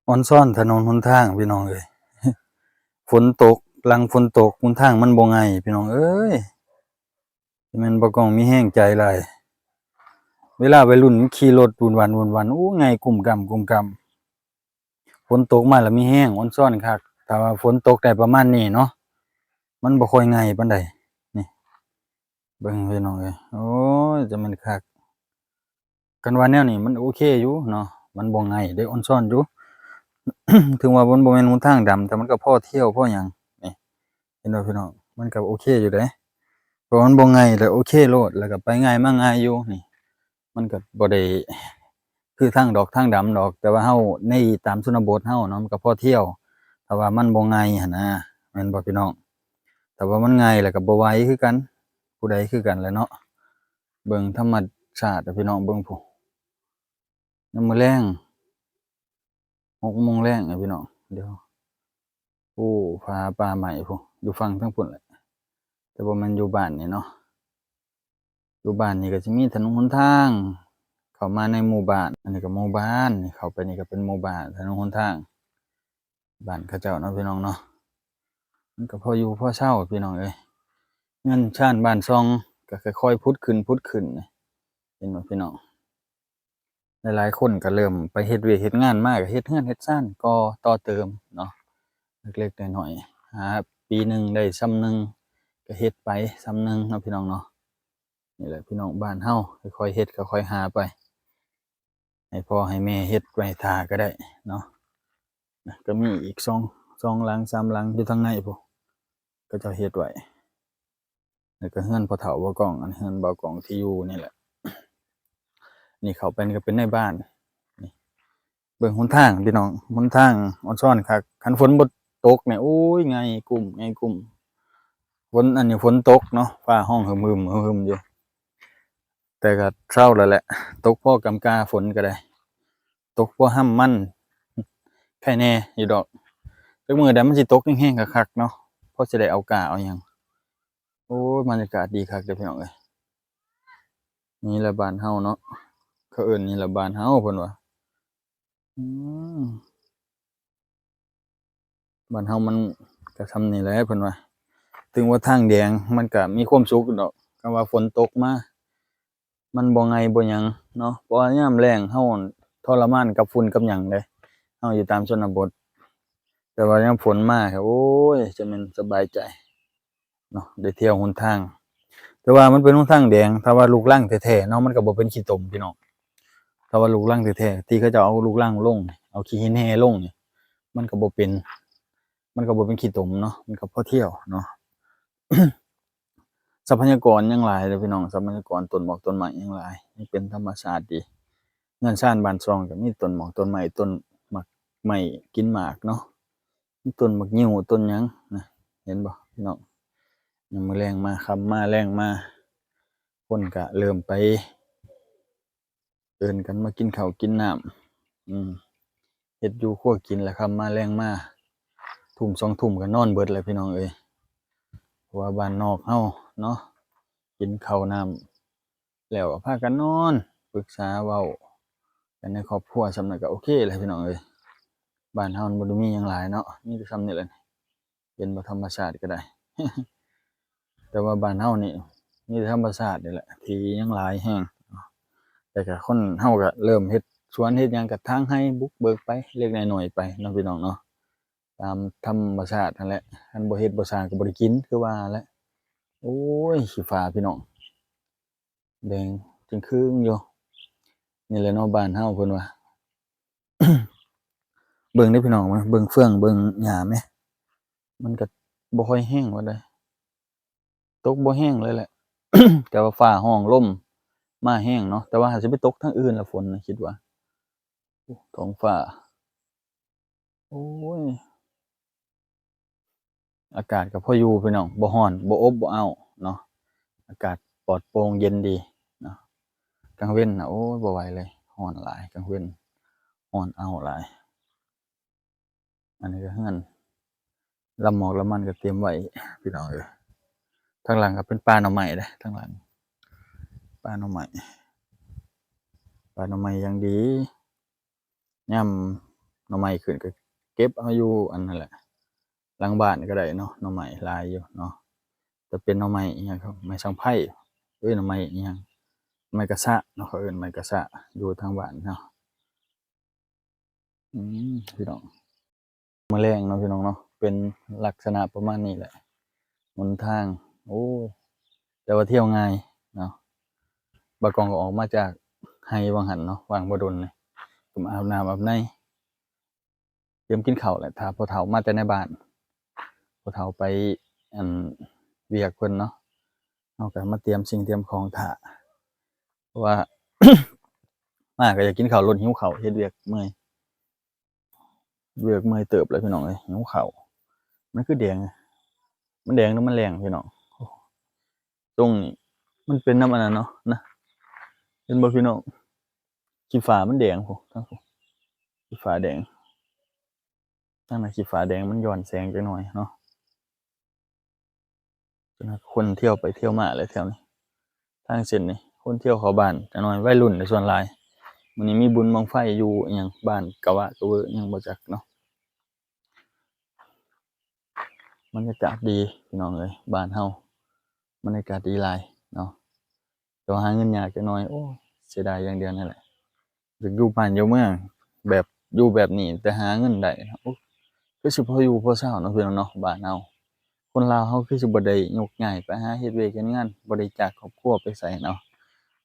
ອອນຊອນຖະໜົນຫົນທາງພີ່ນ້ອງເອີຍ. ຝົນຕົກ ຫຼັງຝົນຕົກ ຫົນທາງມັນບໍ່ໄງ່ພີ່ນ້ອງເອີຍ. ແມ່ນບໍ່ກ້ອງມີແຮງໃຈຫຼາຍ. ເວລາໄວລຸ້ນຂີ່ລົດວຸ່ນວານວຸ່ນວານ ໂອ້ ໄງ່ກຸ້ມກ້ຳກຸ້ມກ້ຳ. ຝົນຕົກມາແລ້ວມີແຮງ ອອນຊອນຄັກ. ຖ້າວ່າຝົນຕົກໄດ້ປະມານນີ້ເນາະ ມັນບໍ່ຄ່ອຍໄງ່ປານໃດ. ນີ້ ເບິ່ງພີ່ນ້ອງເອີຍ ໂອ້ຍ ຈະແມ່ນຄັກ. ຄັນວ່າແນວນີ້ມັນໂອເຄຢູ່ເນາະ ມັນບໍ່ໄງ່ເດ້ ອອນຊອນຢູ່. ເຖິງວ່າມັນບໍ່ແມ່ນຫົນທາງດຳ ແຕ່ມັນກໍພໍທ່ຽວພໍຫຍັງ. ນີ້ ເຫັນບໍ່ພີ່ນ້ອງ ມັນກໍໂອເຄຢູ່ເດ້ ເພາະມັນບໍ່ໄງ່ ແລ້ວໂອເຄໂລດ ແລ້ວກໍໄປງ່າຍມາງ່າຍຢູ່. ນີ້ ມັນກໍບໍ່ໄດ້ຄືທາງດອກທາງດຳດອກ ແຕ່ວ່າເຮົາໃນຕາມຊົນນະບົດເຮົາເນາະ ມັນກໍພໍທ່ຽວ ຖ້າວ່າມັນບໍ່ໄງ່ຫັ້ນນະ ແມ່ນບໍ່ພີ່ນ້ອງ? ຖ້າວ່າມັນໄງ່ແລ້ວກໍບໍ່ໄຫວຄືກັນ ຜູ້ໃດຄືກັນແຫຼະເນາະ. ເບິ່ງທຳມະຊາດເດີພີ່ນ້ອງ ເບິ່ງພຸ້ນ ຍາມມື້ແລງ ຫົກໂມງແລງເດີພີ່ນ້ອງ. ດຽວ ໂອ້ ຜາປ່າໄມ້ພຸ້ນ ຢູ່ຝັ່ງທາງພຸ້ນແຫຼະ ແຕ່ບໍ່ແມ່ນຢູ່ບ້ານນີ້ເນາະ. ຢູ່ບ້ານນີ້ກໍຊິມີຖະໜົນຫົນທາງເຂົ້າມາໃນໝູ່ບ້ານ. ອັນນີ້ກໍໝູ່ບ້ານ ນີ້ເຂົ້າໄປນີ້ກໍເປັນໝູ່ບ້ານ ຖະໜົນຫົນທາງ ບ້ານເຂົາເຈົ້າເນາະພີ່ນ້ອງເນາະ. ມັນກໍພໍຢູ່ພໍເຊົາພີ່ນ້ອງເອີຍ. ເຮືອນຊານບ້ານຊ່ອງກໍຄ່ອຍໆຜຸດຂຶ້ນ ຜຸດຂຶ້ນ ເຫັນບໍ່ພີ່ນ້ອງ? ຫຼາຍໆຄົນກໍເລີ່ມໄປເຮັດວຽກເຮັດງານມາ ກໍເຮັດເຮືອນເຮັດຊານ ກໍ່ຕໍ່ເຕີມເນາະ ເລັກໆນ້ອຍໆ ຫາປີໜຶ່ງໄດ້ຊ່ຳໜຶ່ງ ກໍເຮັດໄປຊ່ຳໜຶ່ງເນາະພີ່ນ້ອງເນາະ. ນີ້ແຫຼະພີ່ນ້ອງ ບ້ານເຮົາ ຄ່ອຍໆເຮັດ ຄ່ອຍໆຫາໄປ ໃຫ້ພໍ່ໃຫ້ແມ່ເຮັດໄວ້ຖ້າກໍໄດ້ເນາະ. ນະ ກໍມີອີກສອງ ສອງຫຼັງ ສາມຫຼັງຢູ່ທາງໃນພຸ້ນ ເຂົາເຈົ້າເຮັດໄວ້. ແລ້ວກໍເຮືອນພໍ່ເຖົ້າບ່າວກ້ອງ ອັນເຮືອນບ່າວກ້ອງທີ່ຢູ່ນີ້ແຫຼະ. ນີ້ເຂົ້າໄປນີ້ກໍເປັນໃນບ້ານ. ນີ້ ເບິ່ງຫົນທາງພີ່ນ້ອງ ຫົນທາງອອນຊອນຄັກ. ຄັນຝົນບໍ່ຕົກນີ້ ໂອ້ຍ ໄງ່ກຸ້ມ ໄງ່ກຸ້ມ. ຝົນ ອັນນີ້ຝົນຕົກເນາະ ຟ້າຮ້ອງຮຶມໆ ຮຶມໆຢູ່ ແຕ່ກໍເຊົາແລ້ວແຫຼະ. ຕົກພໍກຳກາຝົນກໍໄດ້ ຕົກພໍຫ້ຳມັນ ໄຄແນ່ຢູ່ດອກ. ຈັກມື້ໃດມັນຊິຕົກແຮງໆຄັກໆເນາະ ພໍຊິໄດ້ເອົາກ້າເອົາຫຍັງ. ໂອ້ຍ ບັນຍາກາດດີຄັກເດີພີ່ນ້ອງເອີຍ. ນີ້ລະບ້ານເຮົາເນາະ ເຂົາເອີ້ນນີ້ລະບ້ານເຮົາ ເພິ່ນວ່າ. ອືມ ບ້ານເຮົາມັນກະຊ່ຳນີ້ແຫຼະ ເພິ່ນວ່າ. ເຖິງວ່າທາງແດງ ມັນກະມີຄວາມສຸກດອກ ຄັນວ່າຝົນຕົກມາ ມັນບໍ່ໄງ່ບໍ່ຫຍັງເນາະ. ເພາະວ່າຍາມແລ້ງເຮົາທໍລະມານກັບຝຸ່ນກັບຫຍັງເດ້ ເຮົາຢູ່ຕາມຊົນນະບົດ. ແຕ່ວ່າຍາມຝົນມາ ໂອ້ຍ ຈະແມ່ນສະບາຍໃຈເນາະ ໄດ້ທ່ຽວຫົນທາງ. ແຕ່ວ່າມັນເປັນຫົນທາງແດງ ຖ້າວ່າລູກລັງແທ້ໆເນາະ ມັນກໍບໍ່ເປັນຂີ້ຕົມພີ່ນ້ອງ. ຖ້າວ່າລູກລັງແທ້ໆ ທີ່ເຂົາເຈົ້າເອົາລູກລັງລົງ ເອົາຂີ້ຫີນແຮ່ລົງນີ້ ມັນກໍບໍ່ເປັນ ມັນກໍບໍ່ເປັນຂີ້ຕົມເນາະ ມັນກໍພໍທ່ຽວເນາະ. ຊັບພະຍາກອນຍັງຫຼາຍເດີພີ່ນ້ອງ ຊັບພະຍາກອນຕົ້ນໝອກຕົ້ນໄມ້ຍັງຫຼາຍ ຍັງເປັນທຳມະຊາດດີ. ເຮືອນຊານບ້ານຊ່ອງກໍມີຕົ້ນໝອກຕົ້ນໄມ້ ຕົ້ນໝາກໄມ້ກິນໝາກເນາະ ມີຕົ້ນໝາກງິ້ວ ຕົ້ນຫຍັງນະ ເຫັນບໍ່ພີ່ນ້ອງ? ຍາມມື້ແລງມາ ຄ່ຳມາແລງມາ ຄົນກະເລີ່ມໄປເອີ້ນກັນມາກິນເຂົ້າກິນນ້ຳ ອືມ ເຮັດຢູ່ຄົວກິນ ແລ້ວຄ່ຳມາແລງມາ ທຸ່ມສອງທຸ່ມກໍນອນເບິດແລ້ວພີ່ນ້ອງເອີຍ. ເພາະວ່າບ້ານນອກເຮົາເນາະ ກິນເຂົ້ານ້ຳ ແລ້ວກໍພາກັນນອນ ປຶກສາເວົ້າກັນໃນຄອບຄົວ ສ່ຳນັ້ນກໍໂອເຄແລ້ວພີ່ນ້ອງເອີຍ. ບ້ານເຮົາມັນບໍ່ໄດ້ມີຫຍັງຫຼາຍເນາະ ມີແຕ່ສ່ຳນີ້ແຫຼະ ເຫັນບໍ່ ທຳມະຊາດກໍໄດ້. ແຕ່ວ່າບ້ານເຮົານີ້ມີແຕ່ທຳມະຊາດນີ້ແຫຼະ ທີ່ຍັງຫຼາຍແຮງ. ແຕ່ກໍຄົນເຮົາກໍເລີ່ມເຮັດສວນເຮັດຫຍັງ ກໍຖາງໄຮ່ບຸກເບີກໄປເລັກນ້ອຍໄປເນາະ ພີ່ນ້ອງເນາະ ຕາມທຳມະຊາດຫັ້ນແຫຼະ. ຄັນບໍ່ເຮັດບໍ່ສ້າງກໍບໍ່ໄດ້ກິນ ຄືວ່າແຫຼະ. ໂອ້ຍ ຂີ້ຟ້າພີ່ນ້ອງ ແດງຈຶ່ງຄຶງຢູ່. ນີ້ແຫຼະເນາະ ບ້ານເຮົາ ເພິ່ນວ່າ. ເບິ່ງເດ້ພີ່ນ້ອງ ເບິ່ງເຟືອງ ເບິ່ງຫຍ້າແມ ມັນກໍບໍ່ຄ່ອຍແຮງປານໃດ ຕົກບໍ່ແຮງເລີຍແຫຼະ. ແຕ່ວ່າຟ້າຮ້ອງ ລົມມາແຮງເນາະ ແຕ່ວ່າຫາກຊິໄປຕົກທາງອື່ນລະ ຝົນນະ ຄິດວ່າ. ໂອ້ ທ້ອງຟ້າ ໂອ້ຍ ອາກາດກໍພໍຢູ່ພີ່ນ້ອງ ບໍ່ຮ້ອນ ບໍ່ອົບບໍ່ອ້າວເນາະ ອາກາດປອດໂປ່ງເຢັນດີເນາະ. ກາງເວັນນະ ໂອ້ຍ ບໍ່ໄຫວເລີຍ ຮ້ອນຫຼາຍ ກາງເວັນຮ້ອນອ້າວຫຼາຍ. ອັນນີ້ກໍເຮືອນ ລຳໝອກລຳມັນກໍຕຽມໄວ້ພີ່ນ້ອງເອີຍ. ທາງຫຼັງກໍເປັນປ່າໜໍ່ໄມ້ເດ້ ທາງຫຼັງ ປ່າໜໍ່ໄມ້ ປ່າໜໍ່ໄມ້ຢ່າງດີ. ຍາມ ໜໍ່ໄມ້ຂຶ້ນ ກໍເກັບເອົາຢູ່ອັນນັ້ນແຫຼະ ຫຼັງບ້ານກໍໄດ້ເນາະ. ໜໍ່ໄມ້ຫຼາຍຢູ່ເນາະ ແຕ່ເປັນໜໍ່ໄມ້ອີ່ຫຍັງ ໄມ້ສັງໄພ ເອີຍ ໜໍ່ໄມ້ອີ່ຫຍັງ ໄມ້ກະຊະເນາະ ເຂົາເອີ້ນໄມ້ກະຊະ ຢູ່ທາງບ້ານເນາະ. ອືມ ພີ່ນ້ອງ ມື້ແລງເນາະ ພີ່ນ້ອງເນາະ ເປັນລັກສະນະປະມານນີ້ແຫຼະ ຫົນທາງ ໂອ້ຍ ແຕ່ວ່າທ່ຽວງ່າຍເນາະ. ບ່າວກ້ອງກໍອອກມາຈາກໄຮ່ຫວ່າງຫັ້ນເນາະ ຫວ່າງບໍ່ດົນນີ້ ກໍມາອາບນ້ຳອາບໃນ ຕຽມກິນເຂົ້າແຫຼະ ຖ້າພໍ່ເຖົ້າມາແຕ່ໃນບ້ານ ພໍ່ເຖົ້າໄປ ອັນ ວຽກເພິ່ນເນາະ ເຮົາກໍມາຕຽມສິ່ງຕຽມຂອງຖ້າ ເພາະວ່າ ມາກໍຢາກກິນເຂົ້າ ລົດຫິວເຂົ້າ ເຮັດວຽກເມື່ອຍ ວຽກເມື່ອຍເຕີບແລ້ວ ພີ່ນ້ອງເອີຍ ຫິວເຂົ້າ. ມັນຄືແດງ ມັນແດງ ຫຼື ມັນແຫຼງ ພີ່ນ້ອງ? ໂອ້ ຕົງນີ້ມັນເປັນນຳອັນນັ້ນເນາະ ນະ ເຫັນບໍ່ ພີ່ນ້ອງ? ຂີ້ຟ້າມັນແດງພຸ້ນ ທາງພຸ້ນ ຂີ້ຟ້າແດງ ທາງນັ້ນຂີ້ຟ້າແດງ ມັນຍ້ອນແສງຈັກໜ້ອຍເນາະ. ຄົນທ່ຽວໄປທ່ຽວມາແຫຼະແຖວນີ້ ທາງເສັ້ນນີ້ ຄົນທ່ຽວເຂົ້າບ້ານຈັກໜ້ອຍ ໄວລຸ້ນເດ້ສ່ວນຫຼາຍ. ມື້ນີ້ມີບຸນບັ້ງໄຟຢູ່ ອີ່ຫຍັງ ບ້ານກະວະກະເວ ອີ່ຫຍັງບໍ່ຈັກເນາະ. ບັນຍາກາດດີ ພີ່ນ້ອງເອີຍ ບ້ານເຮົາ ບັນຍາກາດດີຫຼາຍເນາະ ແຕ່ວ່າຫາເງິນຍາກຈັກໜ້ອຍ. ໂອ້ຍ ເສຍດາຍຢ່າງດຽວນີ້ແຫຼະ ຢາກຢູ່ບ້ານຢູ່ເມືອງ ແບບຢູ່ແບບນີ້ ແຕ່ຫາເງິນໄດ້ ໂອ້ ຄືຊິພໍຢູ່ພໍເຊົາເນາະ ພີ່ນ້ອງເນາະ. ບ້ານເຮົາ ຄົນລາວເຮົາຄືຊິບໍ່ໄດ້ຍົກຍ້າຍໄປຫາເຮັດວຽກເຮັດງານ ບໍ່ໄດ້ຈາກຄອບຄົວໄປໃສເນາະ.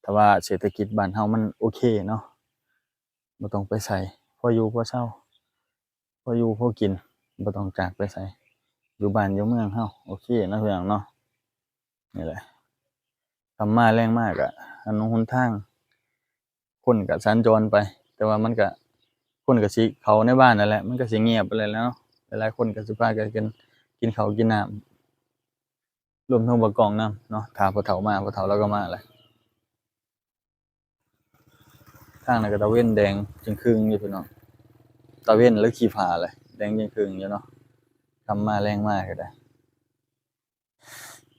ຖ້າວ່າເສດຖະກິດບ້ານເຮົາມັນໂອເຄເນາະ ບໍ່ຕ້ອງໄປໃສ ພໍຢູ່ພໍເຊົາ ພໍຢູ່ພໍກິນ ບໍ່ຕ້ອງຈາກໄປໃສ ຢູ່ບ້ານຢູ່ເມືອງເຮົາ ໂອເຄເນາະ ພີ່ນ້ອງເນາະ. ນີ້ແຫຼະ ຄ່ຳມາແລງມາກະ ຖະໜົນຫົນທາງ ຄົນກະສັນຈອນໄປ ແຕ່ວ່າມັນກະ ຄົນກະຊິເຂົ້າໃນບ້ານນັ້ນແຫຼະ ມັນກະຊິງຽບໄປເລີຍແຫຼະເນາະ. ຫຼາຍໆຄົນກະຊິພາກັນ ກິນ ກິນເຂົ້າກິນນ້ຳ ລວມທັງບ່າວກ້ອງນຳເນາະ. ຖ້າພໍ່ເຖົ້າມາ ພໍ່ເຖົ້າລາວກໍມາແຫຼະ. ທາງນັ້ນກໍຕາເວັນແດງຈຶ່ງຄຶ່ງຢູ່ ພີ່ນ້ອງ ຕາເວັນ ຫຼື ຂີ້ຟ້າແຫຼະ ແດງຈຶ່ງຄຶ່ງຢູ່ເນາະ. ຄ່ຳມາແລງມາກໍໄດ້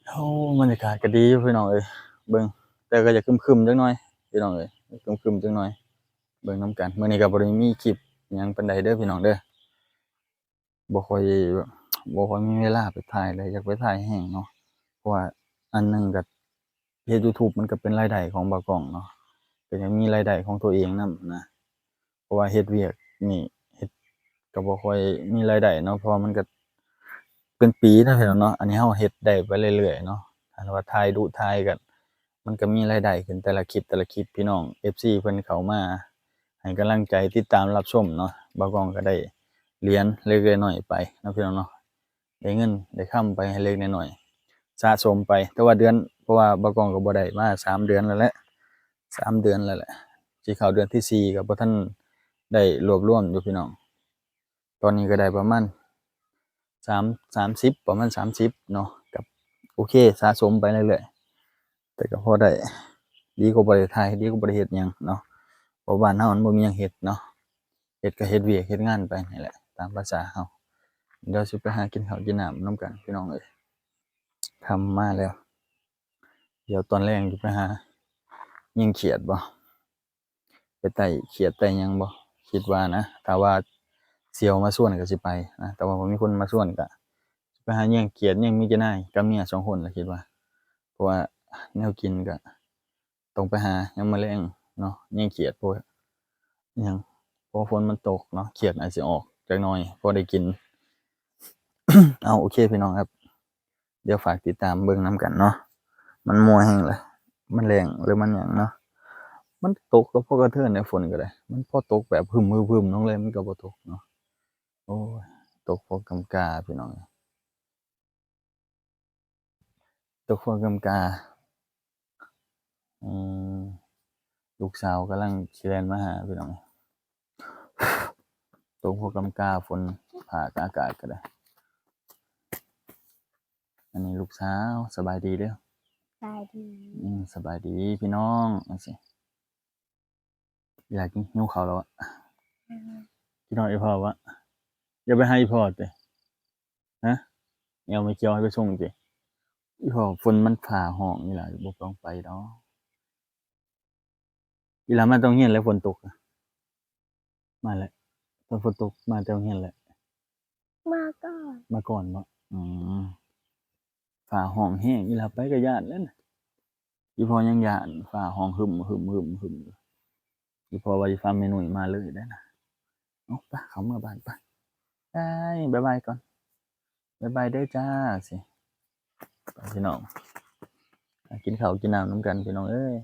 ໂອ້ ບັນຍາກາດກໍດີຢູ່ ພີ່ນ້ອງເອີຍ ເບິ່ງ ແຕ່ກໍຢາກຄຶມໆຈັກໜ້ອຍ ພີ່ນ້ອງເອີຍ ຄຶມໆຈັກໜ້ອຍ. ເບິ່ງນຳກັນ ມື້ນີ້ກໍບໍ່ໄດ້ມີຄລິບຫຍັງປານໃດເດີ ພີ່ນ້ອງເດີ. ບໍ່ຄ່ອຍ ບໍ່ຄ່ອຍມີເວລາໄປຖ່າຍເລີຍ ຢາກໄປຖ່າຍແຮງເນາະ ເພາະວ່າອັນໜຶ່ງກໍເຮັດ YouTube ມັນກໍເປັນລາຍໄດ້ຂອງບ່າວກ້ອງເນາະ ກໍຢາກມີລາຍໄດ້ຂອງຕົວເອງນຳນະ. ເພາະວ່າເຮັດວຽກນີ້ ເຮັດກໍບໍ່ຄ່ອຍມີລາຍໄດ້ເນາະ ເພາະວ່າມັນກໍເປັນປີແລ້ວເນາະ ອັນນີ້ເຮົາເຮັດໄດ້ໄປເລື້ອຍໆເນາະ. ຖ້າວ່າຖ່າຍດຸຖ່າຍກໍ ມັນກໍມີລາຍໄດ້ຂຶ້ນແຕ່ລະຄລິບ ແຕ່ລະຄລິບ ພີ່ນ້ອງ ເອັຟຊີ ເພິ່ນເຂົ້າມາໃຫ້ກຳລັງໃຈ ຕິດຕາມຮັບຊົມເນາະ. ບ່າວກ້ອງກໍໄດ້ຫຼຽນເລັກໆນ້ອຍໆໄປເນາະ ພີ່ນ້ອງເນາະ ໄດ້ເງິນໄດ້ຄຳໄປເລັກໆນ້ອຍໆ ສະສົມໄປ ແຕ່ວ່າເດືອນ ເພາະວ່າບ່າວກ້ອງກໍບໍ່ໄດ້ມາສາມເດືອນແລ້ວແຫຼະ ສາມເດືອນແລ້ວແຫຼະ ຊິເຂົ້າເດືອນທີສີ່ ກໍບໍ່ທັນໄດ້ລວບລວມຢູ່ ພີ່ນ້ອງ. ຕອນນີ້ກໍໄດ້ປະມານສາມ ສາມສິບ ປະມານສາມສິບເນາະ ກໍໂອເຄ ສະສົມໄປເລື້ອຍໆ ແຕ່ກໍພໍໄດ້ ດີກວ່າບໍ່ໄດ້ຖ່າຍ ດີກວ່າບໍ່ໄດ້ເຮັດຫຍັງເນາະ ເພາະບ້ານເຮົາມັນບໍ່ມີຫຍັງເຮັດເນາະ ເຮັດກໍເຮັດວຽກເຮັດງານໄປນີ້ແຫຼະ ຕາມພາສາເຮົາ. ດຽວຊິໄປຫາກິນເຂົ້າກິນນ້ຳນຳກັນ ພີ່ນ້ອງເອີຍ ຄ່ຳມາແລ້ວ ດຽວຕອນແລງຊິໄປຫາຍິງຂຽດບໍ່ ໄປໄຕ່ຂຽດໄຕ່ຫຍັງບໍ່ ຄິດວ່ານະ. ຖ້າວ່າສ່ຽວມາຊວນກໍຊິໄປນະ ແຕ່ວ່າບໍ່ມີຄົນມາຊວນ ກໍຊິໄປຫາຍິງຂຽດຍິງມີແຕ່ນາຍກັບເມຍສອງຄົນແຫຼະ ຄິດວ່າ ເພາະວ່າແນວກິນກໍຕ້ອງໄປຫາຍາມມື້ແລງເນາະ ຍິງຂຽດ ເພາະຫຍັງ ເພາະວ່າຝົນມັນຕົກເນາະ ຂຽດອາດຊິອອກຈັກໜ້ອຍ ພໍໄດ້ກິນ. ເອົາ ໂອເຄ ພີ່ນ້ອງຄັບ ດຽວຝາກຕິດຕາມເບິ່ງນຳກັນເນາະ ມັນມົວແຮງເລີຍ ມັນແລ້ງ ຫຼື ມັນຫຍັງເນາະ. ມັນຕົກກໍພໍກະເທີນໃນຝົນກໍໄດ້ ມັນພໍຕົກແບບຮຶມໆລົງເລີຍ ມັນກໍບໍ່ຕົກເນາະ. ໂອ້ຍ ຕົກພໍກຳກາ ພີ່ນ້ອງ ຕົກພໍກຳກາ. ອືມ ລູກສາວກຳລັງຊິແລ່ນມາຫາ ພີ່ນ້ອງ ຕົກພໍກຳກາ ຝົນຟ້າອາກາດກໍໄດ້. ອັນນີ້ລູກສາວ ສະບາຍດີເດີ້ ສະບາຍດີ ອືມ ສະບາຍດີພີ່ນ້ອງ ຈັ່ງຊີ້. ອີຫຼາກິນ ຫິວເຂົ້າແລ້ວອະ ອືມ ຄິດຮອດອີ່ພໍ່ວະ ຢາກໄປຫາອີ່ພໍ່ຕິ ຮະ ແອວໄມ້ກ່ຽວໃຫ້ໄປສົ່ງຕິ ອີ່ພໍ່ ຝົນມັນຟ້າຮ້ອງ ອີຫຼາບໍ່ຕ້ອງໄປດອກ ອີຫຼາມາຕ້ອງຮຽນແລ້ວ ຝົນຕົກ ມາແລ້ວ ຝົ ຝົນຕົກມາແຕ່ໂຮງຮຽນແຫຼະ? ມາກ່ອນ ມາກ່ອນບໍ? ອືມ ຟ້າຮ້ອງແຮງ ອີ່ຫຼ້າໄປກໍຢ້ານແຫຼະນະ. ອີ່ພໍ່ຍັງຢ້ານ ຟ້າຮ້ອງຮຶມໆໆໆ ອີ່ພໍ່ວ່າຊິພາແມ່ນຸ້ຍມາເລີຍໄດ໋ນະ. ເອົາ ໄປ ເຂົ້າເມືອບ້ານໄປ. ບາຍບາຍກ່ອນ ບາຍບາຍເດີຈ້າ ຊິ ໄປ ພີ່ນ້ອງ ກິນເຂົ້າກິນນ້ຳນຳກັນ ພີ່ນ້ອງເອີຍ.